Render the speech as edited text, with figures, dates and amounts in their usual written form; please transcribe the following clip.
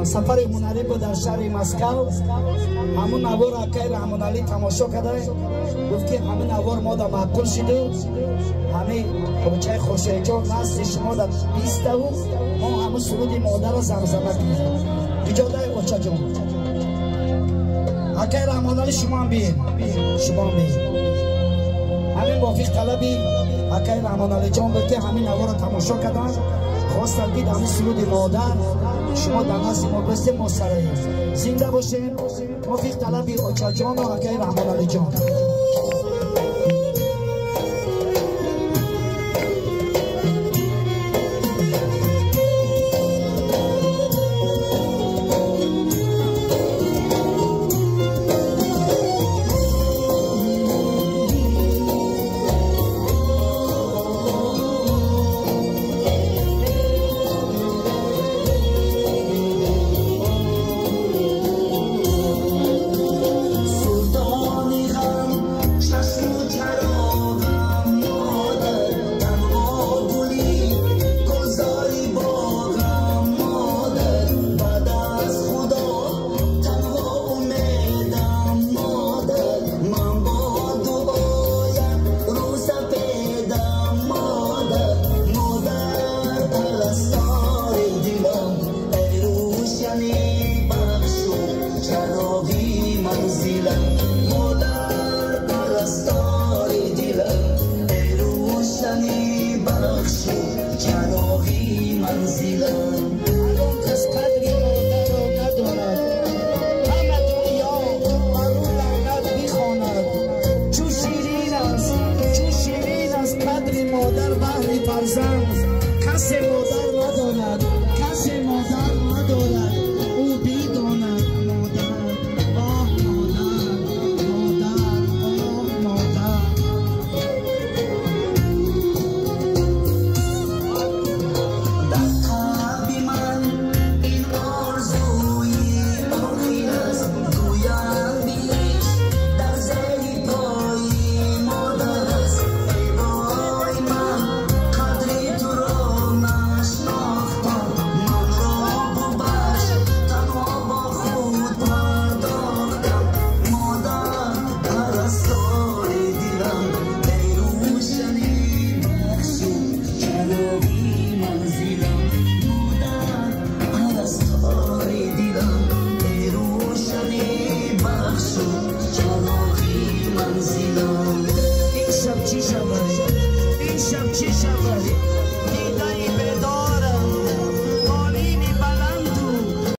Сафари ҳунарӣ буд дар шаҳри Москав. Ҳамун навор акай Раҳмоналӣ тамошо карда, гуфт ки ҳамин навор мо да маъқул шиду ҳамин очаи Хуршедҷон назди шумо да биставу мо ҳамун суруди модарро замзама кунем. Иҷодаи очаҷон. Акай Раҳмоналӣ, шумоам биед, шумоам биед. Ҳамин мувофиқ талаби акай Раҳмоналиҷон буд, ки ҳамин наворро тамошо карданд, хостанд, ки ҳамин суруди модар шумо дар назди мо бистем, мо сароем. Зинда бошем. Мувофиқ талаби очаҷону акай Раҳмоналиҷон.